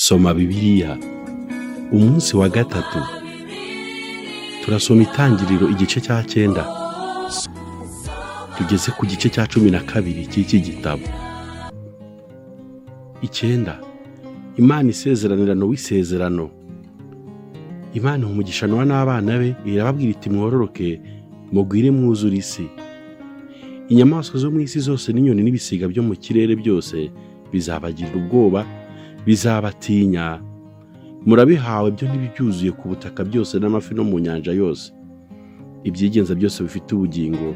Soma Bibiliya umunsi wa gatatu. Turasoma Itangiriro igice cya 9, tugeze ku gice cya 12 cy'iki gitabo. 9. Imana isezeranira Nowa isezerano. Imana iha umugisha Nowa n'abana be, irababwira iti: "Mwororoke, mugwire, mwuzure isi. Inyamaswa zo mu isi zose n'inyoni n'ibisiga byo mu kirere byose bizabagirira ubwoba, bizabatinya. Murabihawe byo n'ibyuzuye ku butaka byose n'amafi no mu nyanja yose. Ibyigenza byose bifite ubugingo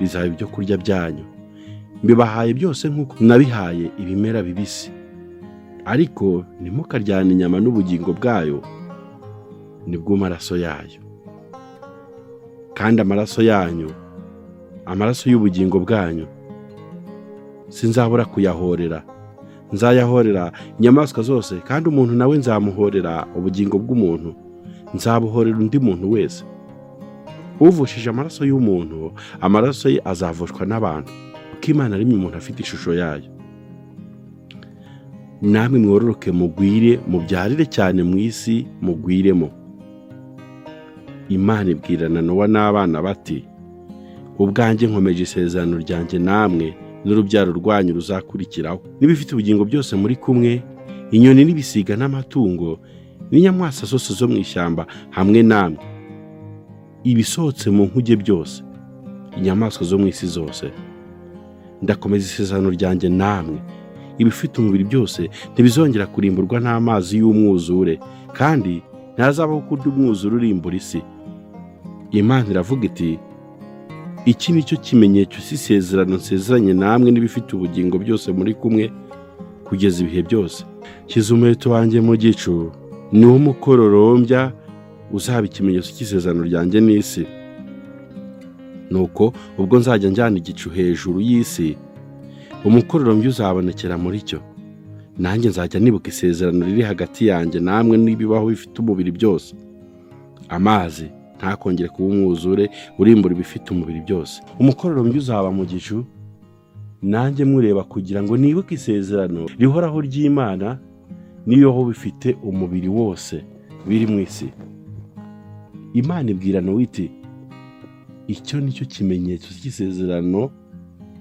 bizaba ibyo kurya byanyu. Mbibahaye byose nk'uko nabihaye ibimera bibisi. Ariko ntimukaryane inyama n'ubugingo bwayo, nibwo maraso yayo. Kandi amaraso yanyu, amaraso y'ubugingo bwanyu, sinzabura kuyahorera. Nzayahorera inyamaswa zose, kandi umuntu nawe nzamuhorera ubugingo bw'umuntu, nzabuhorera undi muntu wese. Uvushije amaraso y'umuntu, amaraso ye azavushwa n'abantu, kuko Imana aremye umuntu afite ishusho yayo. Namwe mwororoke, mugwire, mubyarire cyane mu isi, mugwiremo." Imana ibwirana Nowa n'abana bati: "Ubwanjye nkomeje isezerano ryanjye namwe n'urubyaro rwanyu ruzakurikiraho, n'ibifite ubugingo byose muri kumwe, inyoni n'ibisiga n'amatungo n'inyamaswa zose zo mu ishyamba hamwe namwe, ibisohotse mu nkuge byose, inyamaswa zo mu isi zose. Ndakomeza isezerano ryanjye namwe: ibifite umubiri byose ntibizongera kurimburwa n'amazi y'umwuzure, kandi ntihazabaho ukundi umwuzure urimbura isi." Imana iravuga iti: "Iki ni cyo kimenyetso cy'isezerano nsezeranye namwe n'ibifite ubugingo byose muri kumwe kugeza ibihe byose. Shyize umuheto wanjye mu gicu, niwo mukororombya uzaba ikimenyetso cy'isezerano ryanjye n'isi. Nuko ubwo nzajya njyana igicu hejuru y'isi, umukororombya uzabonekera muri cyo, nanjye nzajya nibuka isezerano riri hagati yanjye namwe n'ibibaho bifite umubiri byose. Amazi ntakongere kuba umwuzure urimbura ibifite umubiri byose. Umukororombya uzaba mu gicu, nanjye mureba, kugira ngo nibuke isezerano rihoraho ry'Imana n'ibibaho bifite umubiri wose biri mu isi." Imana ibwira Nowa iti: "Icyo ni cyo kimenyetso cy'isezerano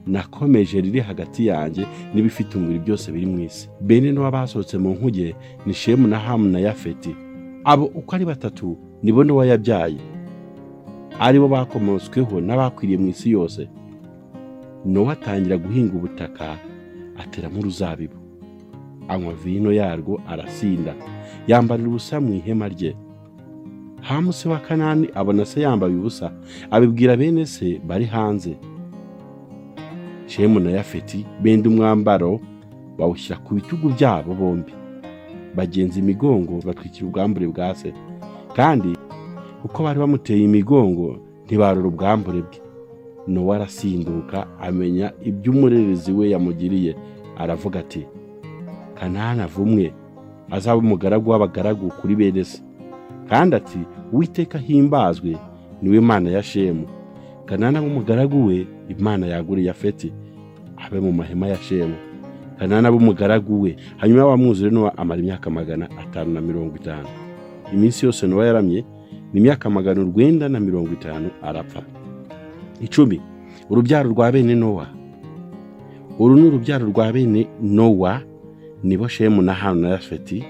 nakomeje riri hagati yanjye n'ibifite umubiri byose biri mu isi." Bene Nowa basohotse mu nkuge ni Shemu na Hamu na Yafeti. Abo uko ari batatu nibo Nowa yabyaye, aribo bakomotsweho n'abakwiriye mu isi yose. Nowa atangira guhinga ubutaka, ateramo uruzabibu, anywa vino yarwo arasinda, yambarira ubusa mu ihema rye. Hamu se wa Kanani abona se yambaye ubusa, abibwira bene se bari hanze. Shemu na Yafeti benda umwambaro, bawushyira ku bitugu byabo bombi, bagenza imigongo, batwikira ubwambure bwa se. Kandi kuko bari bamuteye imigongo, ntibarora ubwambure bwe. Nowa arasinduka, amenya iby'umurerezi we yamugiriye, aravuga ati: "Kanani avumwe, azaba umugaragu w'abagaragu kuri bene se." Kandi ati: "Uwiteka ahimbazwe, niwe Mana ya Shemu. Kanani abe umugaragu we, Imana yagure Yafeti, abe mu mahema ya Shemu. Kanani abe umugaragu we." Hanyuma wa mwuzure, Nowa amara imyaka 550. Iminsi yose Nowa yaramye ni imyaka 950, arapfa. 10. Urubyaro rwa bene Nowa. Uru ni urubyaro rwa bene Nowa, nibo Shemu na Hamu na Yafeti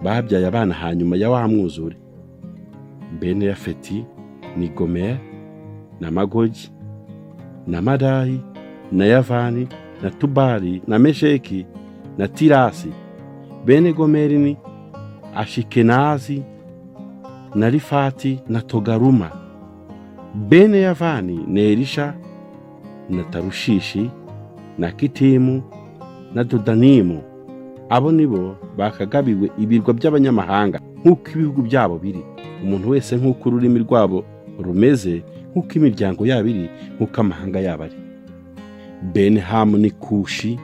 babyaye abana hanyuma ya wa mwuzure. Bene Yafeti ni Gomeri na Magogi na Madayi na Yavani na Tubali na Mesheki na Tirasi. Bene Gomeri ni Ashikenazi na Rifati na Togaruma. Bene Yavani ni Elisha na Tarushishi na Kitimu na Dodanimu. Abo nibo bakagabiwe ibirwa by'abanyamahanga nk'uko ibihugu byabo biri, umuntu wese nk'uko ururimi rwabo rumeze, nk'uko imiryango yabo iri, nk'uko amahanga yabo ari. Bene Hamu ni Kushi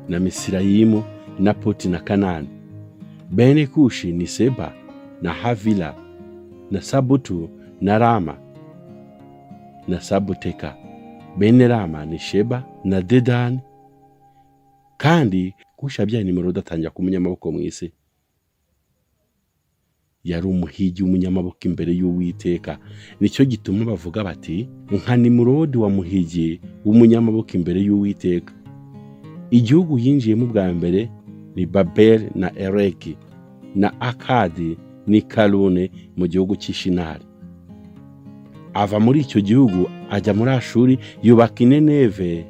na Misirayimu na Puti na Kanani. Bene Kushi ni Seba na Havila na Sabutu na Rama na Sabuteka. Bene Rama ni Sheba na Dedani. Kandi Kushi yabyaye Nimurodi, atangira kumenya amaboko mu isi. Yari umuhigi w'umunyamaboko imbere y'Uwiteka. Nicyo gituma bavuga bati: "Nka Nimurodi wa muhigi w'umunyamaboko imbere y'Uwiteka." Igihugu yinjiyemo bwa mbere ni Babeli na Ereki na Akadi n'i Kalune mu gihugu cy'Ishinari. Ava muri icyo gihugu ajya muri Ashuri, yubaka i Nineve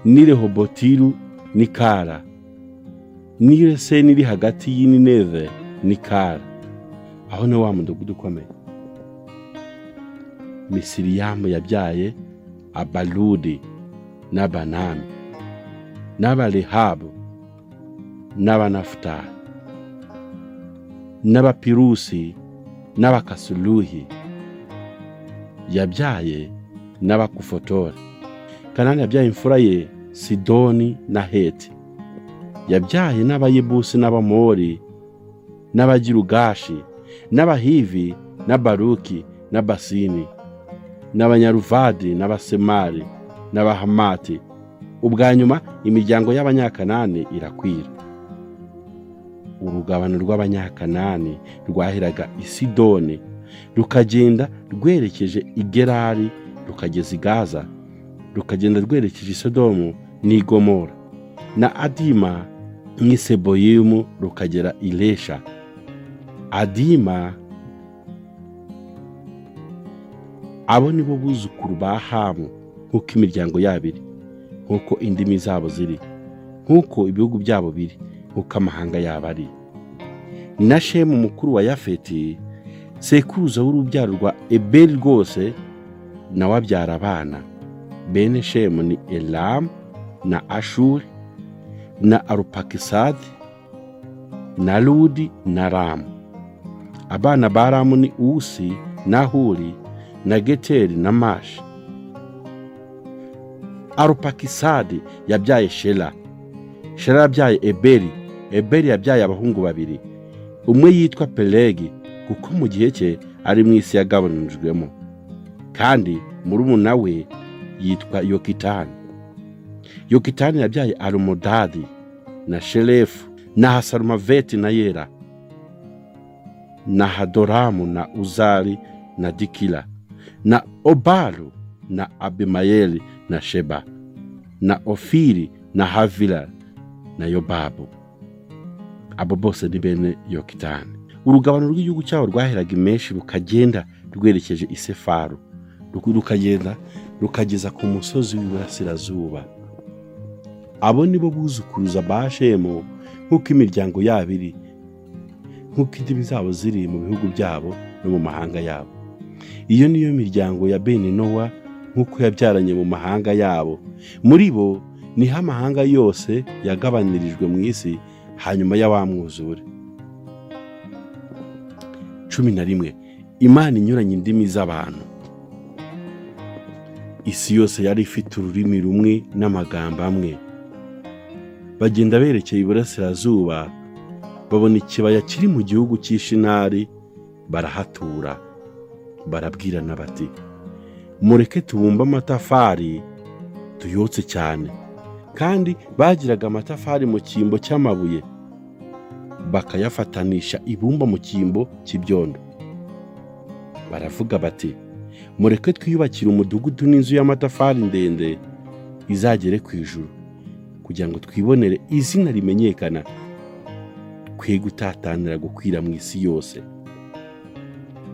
n'i Rehobotiru n'i Kara n'i Reseni iri hagati y'i Nineve n'i Kara. Aho ni wa mudugudu ukomeye. Misiriyamu yabyaye Abaludi n'Abanami n'Abalehabu n'Abanafutali n'Abapirusi n'Abakasuluhi. Yabyaye n'Abakufotori. Kanani yabyaye imfura ye Sidoni na Heti. Yabyaye n'Abayebusi n'Abamori n'Abagirugashi n'Abahivi n'Abaruki n'Abasini n'Abanyaruvadi n'Abasemari n'Abahamati. Ubwa nyuma imiryango y'Abanyakanani irakwira. Urugabano rw'Abanyakanani rwaheraga i Sidoni, rukagenda rwerekeje i Gerari, rukageza i Gaza, rukagenda rwerekeje i Sodomu n'i Gomora na Adima n'i Seboyimu, rukagera i Lesha. Adima. Abo ni bo buzukuru ba Hamu nk'uko imiryango yabo iri, nk'uko indimi zabo ziri, nk'uko ibihugu byabo biri, nk'uko amahanga yabo ari. Na Shemu mukuru wa Yafeti, sekuruza w'urubyaro rwa Eberi rwose, nawe abyara abana. Bene Shemu ni Elamu na Ashuri na Arupakisadi na Ludi na Ramu. Abana ba Ramu ni Usi na Huri na Geteri na Mashi. Arupakisadi yabyaye Shela. Shela yabyaye Eberi. Eberi yabyaye abahungu babiri, umwe yitwa Pelegi kuko mu gihe cye ari mu isi yagabanijwemo, kandi murumuna we yitwa Yokitani. Yokitani yabyaye Alumodadi na Shelefu na Hasarumaveti na Yera na Hadoramu na Uzali na Dikila na Obalu na Abimayeli na Sheba na Ofiri na Havila na Yobabu. Abo bose ni bene Yokitani. Urugabano rw'igihugu cyabo rwaheraga i Meshi, rukagenda rwerekeje i Sefaru, rukagenda rukageza ku musozi w'iburasirazuba. Abo ni bo buzukuruza ba Shemu nk'uko imiryango yabo iri, nk'uko indimi zabo ziri mu bihugu byabo no mu mahanga yabo. Iyo niyo miryango ya bene Nowa nk'uko yabyaranye mu mahanga yabo. Muri bo niho amahanga yose yagabanirijwe mu isi hanyuma ya wa mwuzure. 11. Imana inyuranye indimi z'abantu. Isi yose yari ifite ururimi rumwe n'amagambo amwe. Bagenda berekeye iburasirazuba, babona ikibaya kiri mu gihugu cy'Ishinari, barahatura. Barabwirana bati: "Mureke tubumbe amatafari tuyotse cyane." Kandi bagiraga amatafari mu cyimbo cy'amabuye, bakayafatanisha ibumba mu cyimbo cy'ibyondo. Baravuga bati: "Mureke twiyubakire umudugudu n'inzu y'amatafari ndende izagere ku ijuru, kugira ngo twibonere izina rimenyekana, twe gutatanira gukwira mu isi yose."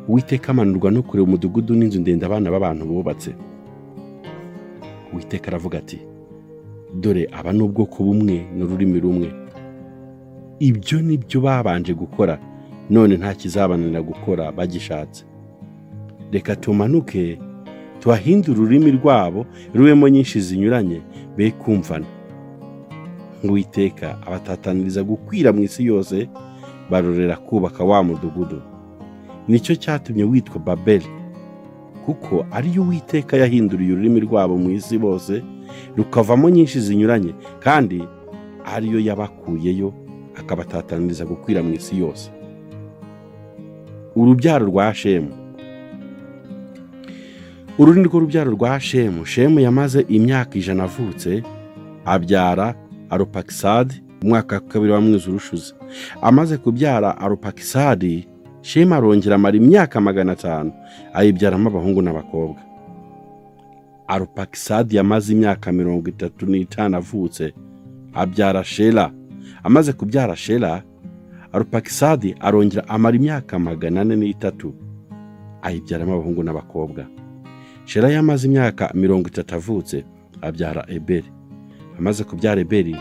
Uwiteka amanurwa no kureba umudugudu n'inzu ndende abana b'abantu bubatse. Uwiteka aravuga ati: "Dore aba ni ubwoko bumwe n'ururimi rumwe. Ibyo ni byo babanje gukora, none nta kizabananira gukora bagishatse. Reka tumanuke tubahindure ururimi rwabo rubemo nyinshi zinyuranye, be kumvana." Uwiteka abatataniriza gukwira mu isi yose, barorera kubaka wa mudugudu. Nicyo cyatumye witwa Babeli, kuko ariyo Uwiteka yahinduriye ururimi rwabo mu isi bose, rukavamo nyinshi zinyuranye, kandi ariyo yabakuyeyo akabatataniriza gukwira mu isi yose. Urubyaro rwa Shemu. Uru ni rwo rubyaro rwa Shemu. Shemu yamaze imyaka 100 avutse, abyara Arupakisadi umwaka wa kabiri wa mwuzure ushize. Amaze kubyara Arupakisadi Shema arongera amara imyaka 500, ayibyaramo abahungu n'abakobwa. Arupakisadi yamaze imyaka 35 avutse, abyara Shela. Amaze kubyara Shela, Arupakisadi arongera amara imyaka 403, ayibyaramo abahungu n'abakobwa. Shela yamaze imyaka 30 avutse, abyara Eberi. Amaze kubyara Eberi,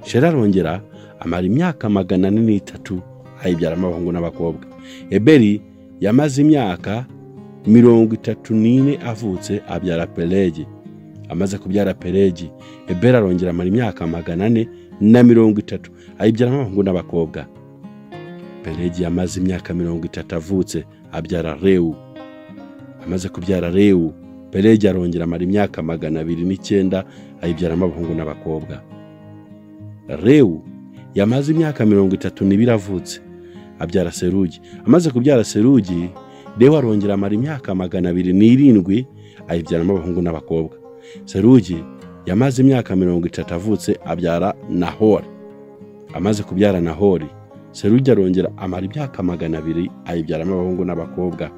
Shela arongera amara imyaka 403, ayibyaramo abahungu n'abakobwa. Eberi yamaze imyaka 34 avutse, abyara Pelegi. Amaze kubyara Pelegi, Eberi arongera amara imyaka 430, ayibyaramo abahungu n'abakobwa. Pelegi yamaze imyaka 30 avutse, abyara Rewu. Amaze kubyara Rewu, Pelegi arongera amara imyaka 209, ayibyaramo abahungu n'abakobwa. Rewu yamaze imyaka 32 avutse, abyara Serugi. Amaze kubyara Serugi, Rewu arongera amara imyaka 207, ayibyaramo abahungu n'abakobwa. Serugi yamaze imyaka 30 avutse, abyara Nahori. Amaze kubyara Nahori, Serugi arongera amara imyaka 200, ayibyaramo abahungu n'abakobwa.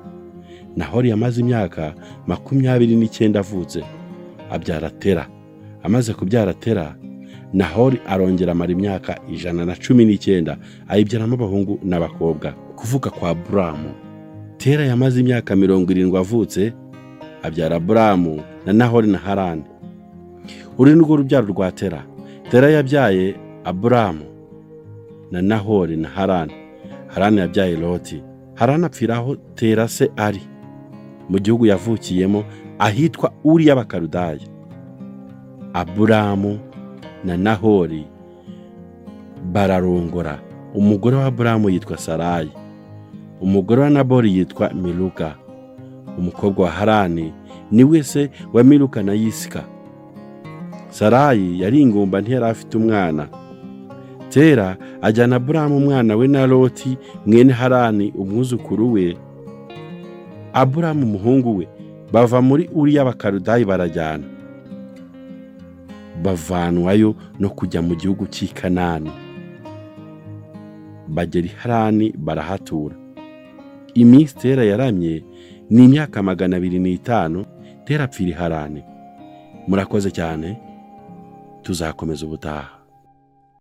Nahori yamaze imyaka 29 avutse, abyara Tera. Amaze kubyara Tera, Nahori arongera amara imyaka 119, ayibyaramo abahungu n'abakobwa. Kuvuka kwa Buramu. Tera yamaze imyaka 70 avutse, abyara Buramu na Nahori na Harani. Uru ni rwo rubyaro rwa Tera. Tera yabyaye Aburamu na Nahori na Harani. Harani yabyaye Loti. Harani apfira aho Tera se ari, mu gihugu yavukiyemo ahitwa Uri y'Abakaludaya. Aburamu na Nahori bararongora. Umugore wa Aburamu yitwa Sarayi, umugore wa Nabori yitwa Miluka, umukobwa wa Harani ni se wa Miluka na Yisika. Sarayi yari ingumba, ntiyari afite umwana. Tera ajyana Aburamu umwana we na Loti mwene Harani umwuzukuru we, Aburamu umuhungu we, bava muri Uri y'Abakarudayi barajyana, bavanwayo no kujya mu gihugu cy'i Kanani. Bagera i Harani barahatura. Iminsi Tera yaramye ni imyaka 205. Tera apfira i Harani. Murakoze cyane, tuzakomeza ubutaha.